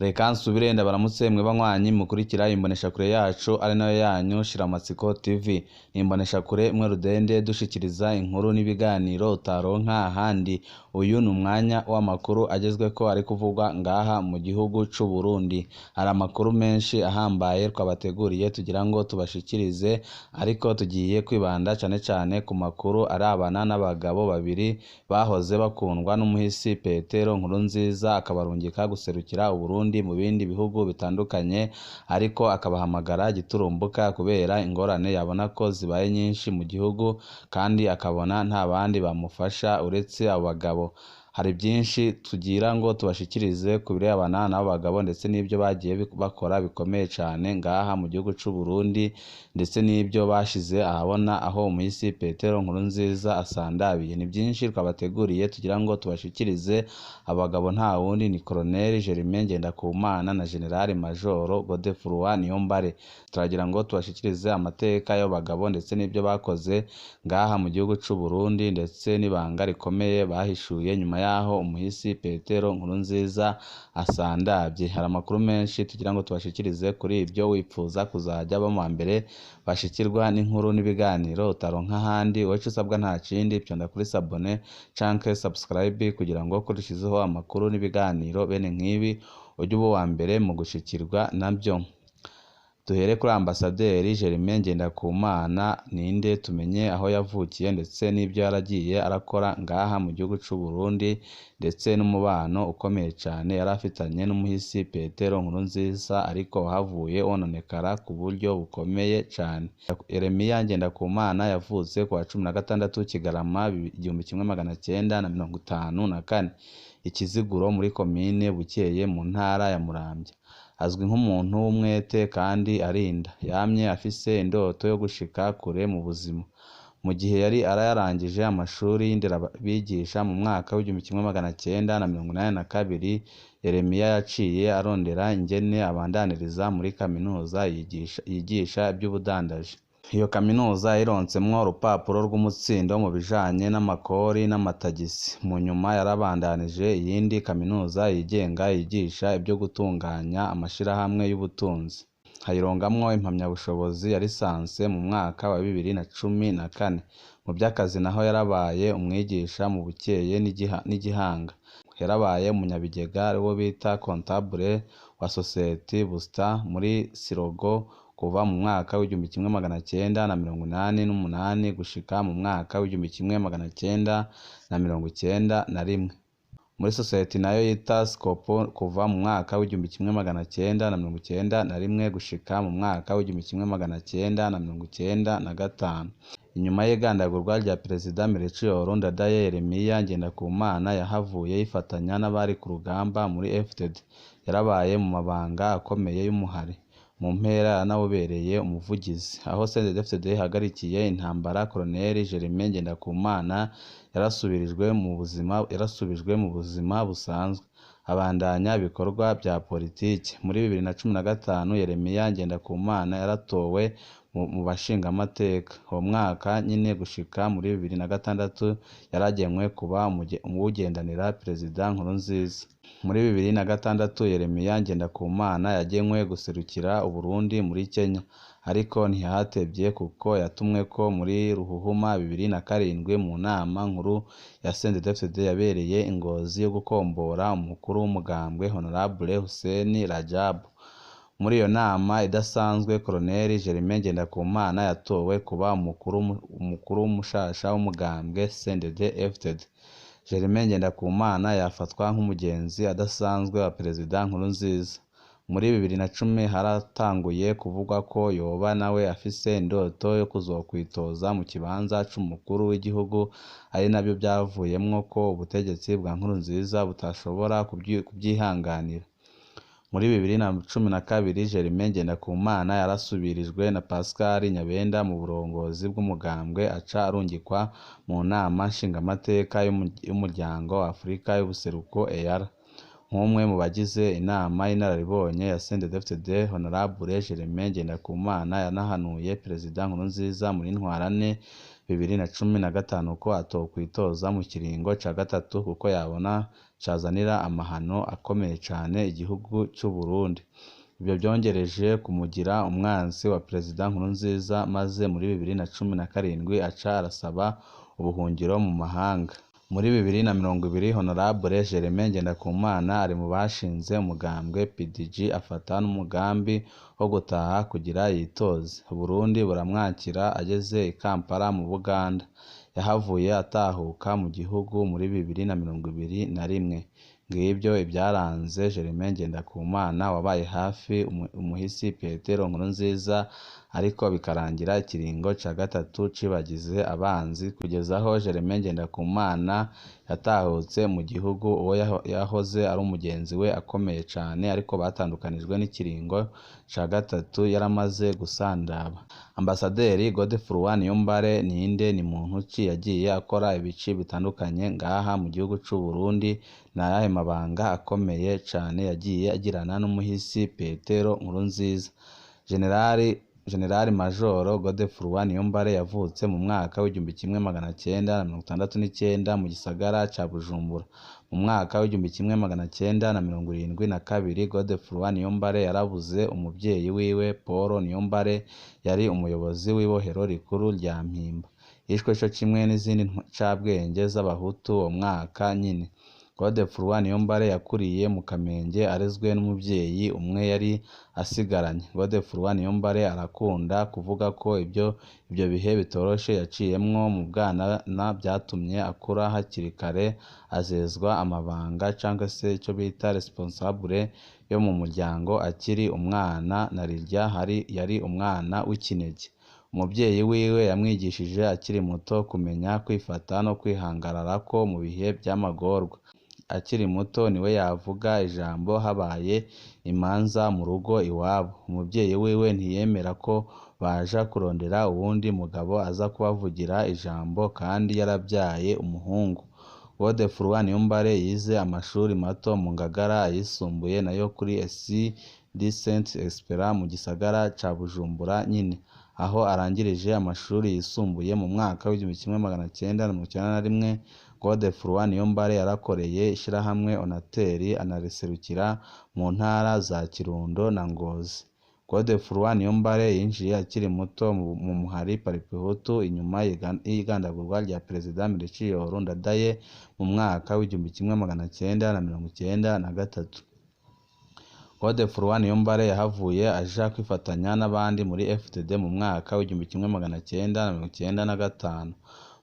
Reka nsubire ndabaramutse mwe banywanyi mukurikira imboneshakure yacu ari nayo yanyu Shiramatsiko TV. Ni imboneshakure imwe rudende dushikiriza inkuru n'ibiganiro utaronka ahandi. Uyu ni umwanya w'amakuru agezweko ari kuvugwa ngaha mu gihugu c'u Burundi. Hari amakuru menshi ahambaye twabateguriye tugira ngo tubashikirize, ariko tugiye kwibanda cane cane ku makuru arabana n'abagabo babiri bahoze bakundwa n'umuhisi Petero Nkurunziza, akabarungika guserukira Uburundi mu bindi bihugu bitandukanye, ariko akabahamagara giturumbuka kubera ingorane yabona ko zibaye nyinshi mu gihugu, kandi akabona nta bandi bamufasha uretse abo bagabo. Hari byinshi tugira ngo tubashikirize ku birebana n'abo bagabo ndetse n'ibyo bagiye bakora bikomeye cane ngaha mu gihugu c'u Burundi, ndetse n'ibyo bashize ahabona aho umuhisi Petero Nkurunziza asandabiye. Ni byinshi twabateguriye tugira ngo tubashikirize. Abagabo nta wundi ni Colonel Germain Ngendakumana na General Major Godefroid Niyombare. Turagira ngo tubashikirize amateka y'abo bagabo ndetse n'ibyo bakoze ngaha mu gihugu c'u Burundi, ndetse n'ibanga rikomeye bahishuye nyuma yaho umuhisi Petero Nkurunziza asandavye. Hari amakuru menshi tugira ngo tubashikirize kuri ibyo. Wipfuza kuzajya aba mu mbere bashikirwa n'inkuru n'ibiganiro utaronka ahandi, wowe ico usabwa nta kindi, fyonda kuri s'abonner canke subscribe kugira ngo ko dushizeho amakuru n'ibiganiro bene nk'ibi ujye uba uwa mbere mu gushikirwa navyo. Duhere kuri Ambasaderi Germain Ngendakumana. Ninde? Tumenye aho yavukiye ndetse n'ibyo yaragiye arakora ngaha mu gihugu c'u Burundi, ndetse n'umubano ukomeye cane yari afitanye n'umuhisi Petero Nkurunziza, ariko wahavuye wononekara ku buryo bukomeye cane. Yeremiya Ngendakumana yavutse ku wa 16 Kigarama 1954, i Kiziguro muri komine Bukeye mu ntara ya Muramvya. Azwi nk'umuntu w'umwete kandi arinda. Yamye afise indoto yo gushika kure mu buzima. Mu gihe yari yarangije amashuri y'inderabigisha mu mwaka w'1982, Yeremiya yaciye arondera ingene abandaniriza muri kaminuza yigisha ivy'ubudandaji. Iyo kaminuza yayironsemwo urupapuro rw'umutsindo mu bijanye n'amakori n'amatagisi. Mu nyuma yarabandanije iyindi kaminuza yigenga yigisha ivyo gutunganya amashirahamwe y'ubutunzi, ayirongamwo impamyabushobozi ya lisanse mu mwaka wa 2014. Mu vy'akazi naho yarabaye umwigisha mu Bukeye n'Igihanga. Yarabaye umunyabigega ariwo bita comptable wa sosiyete Busta muri Sirogo kuva mu mwaka w'1988 gushika mu mwaka w'1991. Muri sosiyete nayo yita Scopo kuva mu mwaka w'1991 gushika mu mwaka w'1995. Inyuma y'igandagurwa rya Perezida Melchior Ndadaye, Yeremiya Ngendakumana yahavuye yifatanya n'abari ku rugamba muri FDD. Yarabaye mu mabanga akomeye y'umuhari. Mu mpera yanawubereye umuvugizi. Aho CNDD-FDD ihagarikiye intambara, Colonel Germain Ngendakumana yarasubijwe mu buzima busanzwe, abandanya ibikorwa vya politike. Muri 2015 Yeremiya Ngendakumana yaratowe mu bashingamateka. Uwo mwaka nyene gushika muri 2006 yaragenwe kuba uwugendanira Perezida Nkurunziza. Muri 2006 Yeremiya Ngendakumana yagenwe guserukira Uburundi muri Kenya, ariko ntiyahatevye kuko yatumweko muri Ruhuhuma 2007 mu nama nkuru ya CNDD-FDD yabereye i Ngozi yo gukombora umukuru w'umugambwe Honorable Hussein Rajab. Muri iyo nama idasanzwe, Colonel Germain Ngendakumana yatowe kuba umukuru mushasha w'umugambwe CNDD-FDD. Germain Ngendakumana yafatwa nk'umugenzi adasanzwe wa Perezida Nkurunziza. Muri 2010 haratanguye kuvugwa ko yoba nawe afise indoto yo kuzokwitoza mu kibanza c'umukuru w'igihugu, ari navyo vyavuyemwo ko ubutegetsi bwa Nkurunziza butashobora kuvyihanganira. Muri 2012 Germain Ngendakumana yarasubirijwe na Pascal Nyabenda mu burongozi bw'umugambwe, aca arungikwa mu nama nshingamateka y'umuryango wa Afrika y'ubuseruko EALA. Nk'umwe mu bagize inama y'inararibonye ya CNDD-FDD, Honorable Germain Ngendakumana yanahanuye Perezida Nkurunziza muri Ntwarante 2015 ko atokwitoza mu kiringo ca gatatu kuko yabona cazanira amahano akomeye cane igihugu c'Uburundi. Ivyo vyongereje kumugira umwansi wa Perezida Nkurunziza, maze muri 2017 aca arasaba ubuhungiro mu mahanga. Muri 2020 Honorable Germain Ngendakumana ari mu bashinze umugambwe PDG, afata n'umugambi wo gutaha kugira yitoze. Uburundi buramwakira ageze i Kampala mu Buganda. Yahavuye atahuka mu gihugu muri 2021. Ngivyo ivyaranze Germain Ngendakumana wabaye hafi umuhisi Petero Nkurunziza, ariko bikarangira ikiringo ca gatatu cibagize abanzi, kugeza aho Germain Ngendakumana yatahutse mu gihugu uwo yahoze ari umugenzi we akomeye cane, ariko batandukanijwe n'ikiringo ca gatatu yaramaze gusandaba. Ambasaderi Godefroid Niyombare ninde? Ni muntu ki? Yagiye akora ibici bitandukanye ngaha mu gihugu c'Uburundi. Ni ayahe mabanga akomeye cane yagiye agirana n'umuhisi Petero Nkurunziza? Generali Majoro Godefroid Niyombare yavutse mu mwaka w'1969 mu gisagara ca Bujumbura. Mu mwaka w'1972 Godefroid Niyombare yarabuze umuvyeyi wiwe Paul Niyombare, yari umuyobozi w'ibohero rikuru rya Mpimba. Yishwe co kimwe n'izindi ncabwenge z'abahutu uwo mwaka nyene. Godefroid Niyombare yakuriye mu Kamenge arezwe n'umuvyeyi umwe yari asigaranye. Godefroid Niyombare arakunda kuvuga ko ivyo bihe bitoroshe yaciyemwo mu bwana vyatumye akura hakiri kare, azezwa amabanga canke se ico bita responsable yo mu muryango akiri umwana, na rirya yari umwana w'ikinege. Umuvyeyi wiwe yamwigishije akiri muto kumenya kwifata no kwihangararako mu bihe vy'amagorwa. Akiri muto niwe yavuga ijambo habaye imanza mu rugo iwabo. Umuvyeyi wiwe ntiyemera ko baja kurondera uwundi mugabo aza kubavugira ijambo kandi yaravyaye umuhungu. Godefroid Niyombare yize amashuri mato mu Ngagara, ayisumbuye nayo kuri Ecole de Saint Espérant mu gisagara ca Bujumbura nyene, aho arangirije amashuri yisumbuye mu mwaka w'1991. Godefroid Niyombare yarakoreye ishirahamwe Onatel, anariserukira mu ntara za Kirundo na Ngozi. Godefroid Niyombare yinjiye akiri muto mu muhari Paripehutu inyuma y'igandagurwa rya Perezida Melchior Ndadaye mu mwaka w'1993. Godefroid Niyombare yahavuye aja kwifatanya n'abandi muri FDD mu mwaka w'1995.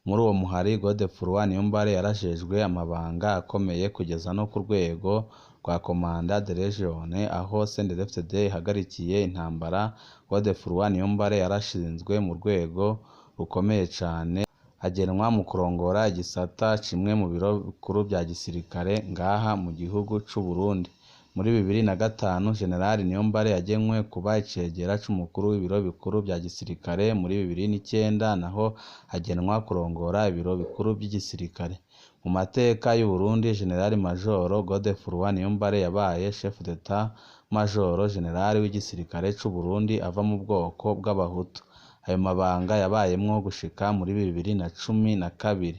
Muri uwo muhari Godefroid Niyombare yarajejwe amabanga akomeye kugeza no ku rwego rwa Commandant de Region, aho CNDD-FDD ihagarikiye intambara. Godefroid Niyombare yarashinzwe mu rwego rukomeye cane, agenwa mu kurongora igisata kimwe mu biro bikuru vya gisirikare ngaha mu gihugu c'Uburundi. Muri 2005 General Niyombare yagenwe kuba icegera c'umukuru w'ibiro bikuru vya gisirikare. Muri 2009 naho agenwa kurongora ibiro bikuru vy'igisirikare. Mu mateka y'Uburundi, General Major Godefroid Niyombare yabaye Chef d'Etat Major General w'igisirikare c'Uburundi ava mu bwoko bw'Abahutu. Ayo mabanga yabayemwo gushika muri 2012.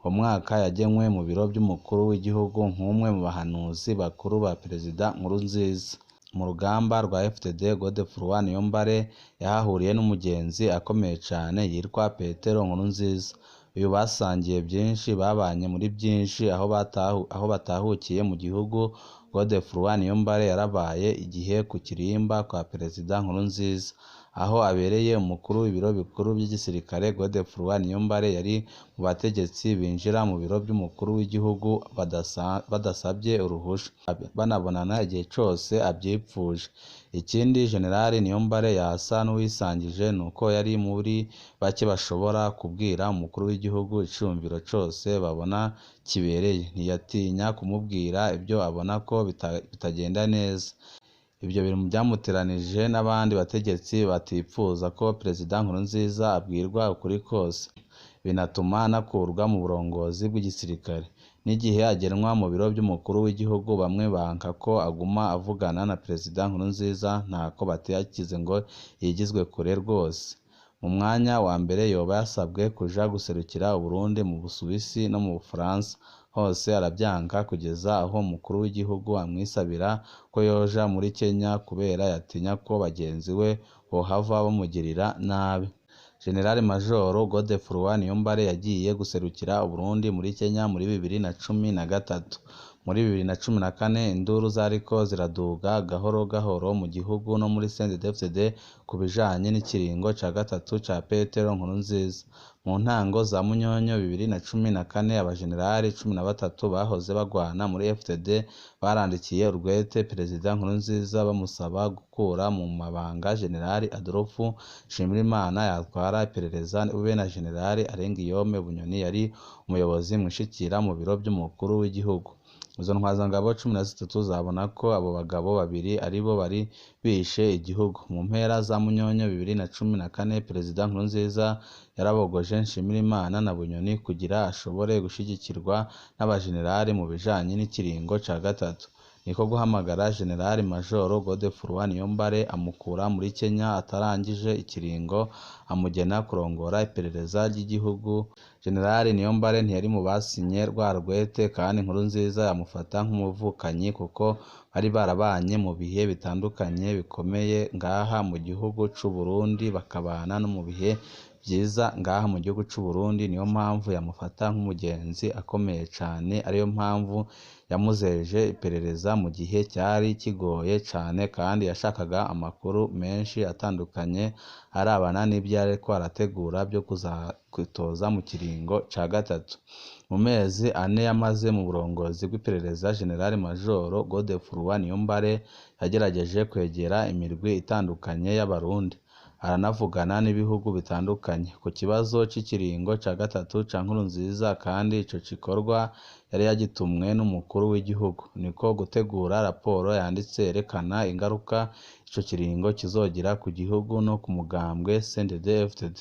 Uwo mwaka yagenwe mu biro vy'umukuru w'igihugu nk'umwe mu bahanuzi bakuru ba Perezida Nkurunziza. Mu rugamba rwa FDD, Godefroid Niyombare yahahuriye n'umugenzi akomeye cane yitwa Petero Nkurunziza. Uyu basangiye byinshi, babanye muri byinshi, aho batahukiye mu gihugu. Godefroid Niyombare yarabaye igihe ku kirimba kwa Perezida Nkurunziza, aho abereye umukuru w'ibiro bikuru by'igisirikare. Godefroid Niyombare yari mu bategetsi binjira mu biro by'umukuru w'igihugu badasabye uruhusha, banabonana igihe cose avyipfuje. Ikindi General Niyombare yasa n'uwisangije nuko yari muri bake bashobora kubwira umukuru w'igihugu iciyumviro cose babona kibereye. Ntiyatinya kumubwira ibyo abona ko bitagenda neza. Ibyo biri mu byamuteranije n'abandi bategetsi batipfuza ko Perezida Nkurunziza abwirwa ukuri kose, binatuma anakurwa mu burongozi bw'igisirikare. N'igihe agenwa mu biro by'umukuru w'igihugu, bamwe banka ko aguma avugana na Perezida Nkurunziza, ntako batagize ngo yigizwe kure rwose. Mu mwanya wa mbere yoba yasabwe kuja guserukira Uburundi mu Busuwisi no mu Bufaransa, hose aravyanka kugeza aho umukuru w'igihugu amwisabira ko yoja muri Kenya kubera yatinya ko bagenzi we bohava bamugirira nabi. General Major Godefroid Niyombare yagiye guserukira Uburundi muri Kenya muri 2013. Muri 2014 induru zariko ziraduga gahoro gahoro mu gihugu no muri CNDD-FDD ku bijanye n'ikiringo ca gatatu ca Petero Nkurunziza. Mu ntango za Munyonyo 2014 abajenerali 13 bahoze bagwana muri FDD barandikiye urwete Perezida Nkurunziza bamusaba gukura mu mabanga General Adolphe Nshimirimana yatwara iperereza be na General Arengiyome Bunyoni yari umuyobozi mwishikira mu biro vy'umukuru w'igihugu. Izo ntwazangabo 13 zabona ko abo bagabo babiri aribo bari bishe igihugu. Mu mpera za Munyonyo 2014 Perezida Nkurunziza yarabogoje Nshimirimana na Bunyoni kugira ashobore gushigikirwa n'abajenerali mu bijanye n'ikiringo ca gatatu. Niko guhamagara General Major Godefroid Niyombare amukura muri Kenya atarangije ikiringo amugena kurongora iperereza ry'igihugu. General Niyombare ntiyari mu basinye rwa rwete kandi Nkurunziza yamufata nk'umuvukanyi kuko bari barabanye mu bihe bitandukanye bikomeye ngaha mu gihugu c'u Burundi, bakabana no mu bihe vyiza ngaha mu gihugu c'u Burundi. Niyo mpamvu yamufata nk'umugenzi akomeye cane, ariyo mpamvu yamuzeje iperereza mu gihe cyari kigoye cane kandi yashakaga amakuru menshi atandukanye arabana n'ivyo yariko arategura vyo kuzakwitoza mu kiringo ca gatatu. Mu mezi ane yamaze mu burongozi bw'iperereza, General Major Godefroid Niyombare yagerageje kwegera imirwi itandukanye y'Abarundi, aranavugana n'ibihugu bitandukanye ku kibazo c'ikiringo ca gatatu ca Nkurunziza, kandi ico gikorwa yari yagitumwe n'umukuru w'igihugu. Niko gutegura raporo yanditse yerekana ingaruka ico kiringo kizogira ku gihugu no ku mugambwe CNDD-FDD.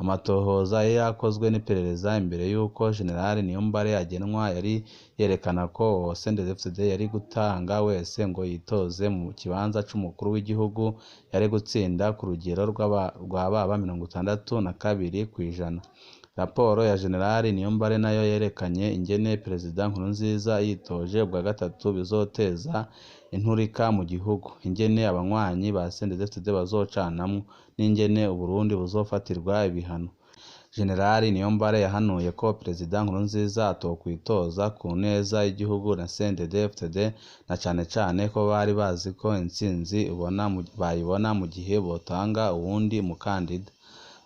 Amatohoza yari yakozwe n'iperereza imbere y'uko General Niyombare agenwa yari yerekana ko uwo CNDD-FDD yari gutanga wese ngo yitoze mu kibanza c'umukuru w'igihugu yari gutsinda ku rugero rwa baba 62%. Raporo ya General Niyombare nayo yerekanye ingene Perezida Nkurunziza yitoje ubwa gatatu bizoteza inturika mu gihugu, ingene abanywanyi ba CNDD-FDD bazocanamwo n'ingene Uburundi buzofatirwa ibihano. General Niyombare yahanuye ko Perezida Nkurunziza atokwitoza ku neza y'igihugu na CNDD-FDD, na cane cane ko bari bazi ko intsinzi bayibona mu gihe botanga uwundi mukandida.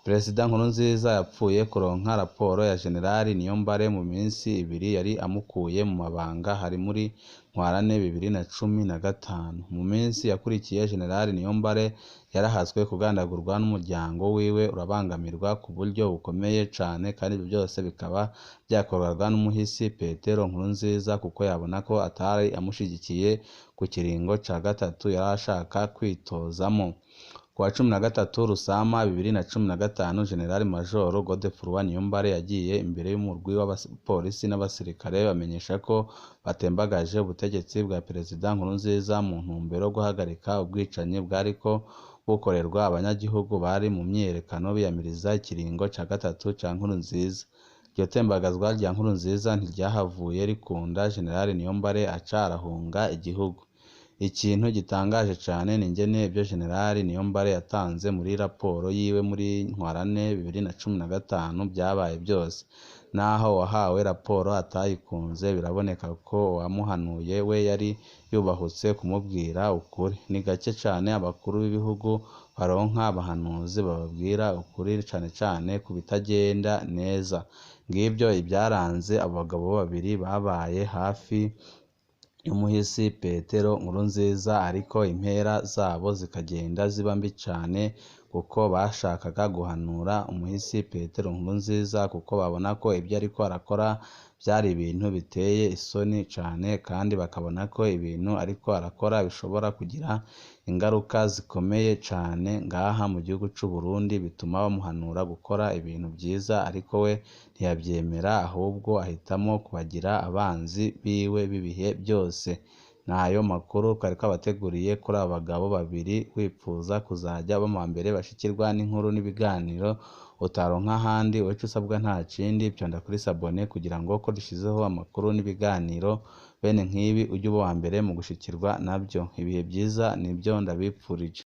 Perezida Nkurunziza yapfuye kuronka raporo ya General Niyombare mu minsi ibiri yari amukuye mu mabanga, hari muri Ntwarante 2015. Mu minsi yakurikiye General Niyombare yarahaswe kugandagurwa n'umuryango wiwe urabangamirwa ku buryo bukomeye cane, kandi ivyo vyose bikaba vyakorwaga n'umuhisi Petero Nkurunziza kuko yabona ko atari amushigikiye ku kiringo ca gatatu yari ashaka kwitozamo. Ku wa 13 Rusama 2015 General Major Godefroid Niyombare yagiye imbere y'umurwi w'abapolisi n'abasirikare bamenyesha ko batembagaje ubutegetsi bwa Perezida Nkurunziza mu ntumbero yo guhagarika ubwicanyi bwariko bukorerwa abanyagihugu bari mu myiyerekano biyamiriza ikiringo ca gatatu ca Nkurunziza. Iryo tembagazwa rya Nkurunziza ntiryahavuye rikunda, General Niyombare aca arahunga igihugu. Ikintu gitangaje cane ni ingene ivyo General Niyombare yatanze muri raporo yiwe muri Ntwarante 2015 vyabaye vyose. Naho uwahawe raporo atayikunze, biraboneka ko uwamuhanuye we yari yubahutse kumubwira ukuri. Ni gake cane abakuru b'ibihugu baronka abahanuzi bababwira ukuri, cane cane ku bitagenda neza. Ngivyo ivyaranze abo bagabo babiri babaye hafi y'umuhisi Petero Nkurunziza, ariko impera zabo zikagenda ziba mbi cane kuko bashakaga guhanura umuhisi Petero Nkurunziza kuko babona ko ivyo ariko arakora vyari ibintu biteye isoni cane, kandi bakabona ko ibintu ariko arakora bishobora kugira ingaruka zikomeye cane ngaha mu gihugu c'u Burundi, bituma bamuhanura gukora ibintu vyiza, ariko we ntiyavyemera, ahubwo ahitamwo kubagira abanzi biwe b'ibihe vyose. Nayo makuru twari twabateguriye kuri aba bagabo babiri. Wipfuza kuzajya uba mu bambere bashikirwa n'inkuru n'ibiganiro utaronka ahandi, ico usabwa nta kindi, fyonda kuri sabone kugira ngo ko dushizeho amakuru n'ibiganiro bene nk'ibi ujye uba uwa mbere mu gushikirwa nabyo. Ibihe byiza nibyo ndabipfurije.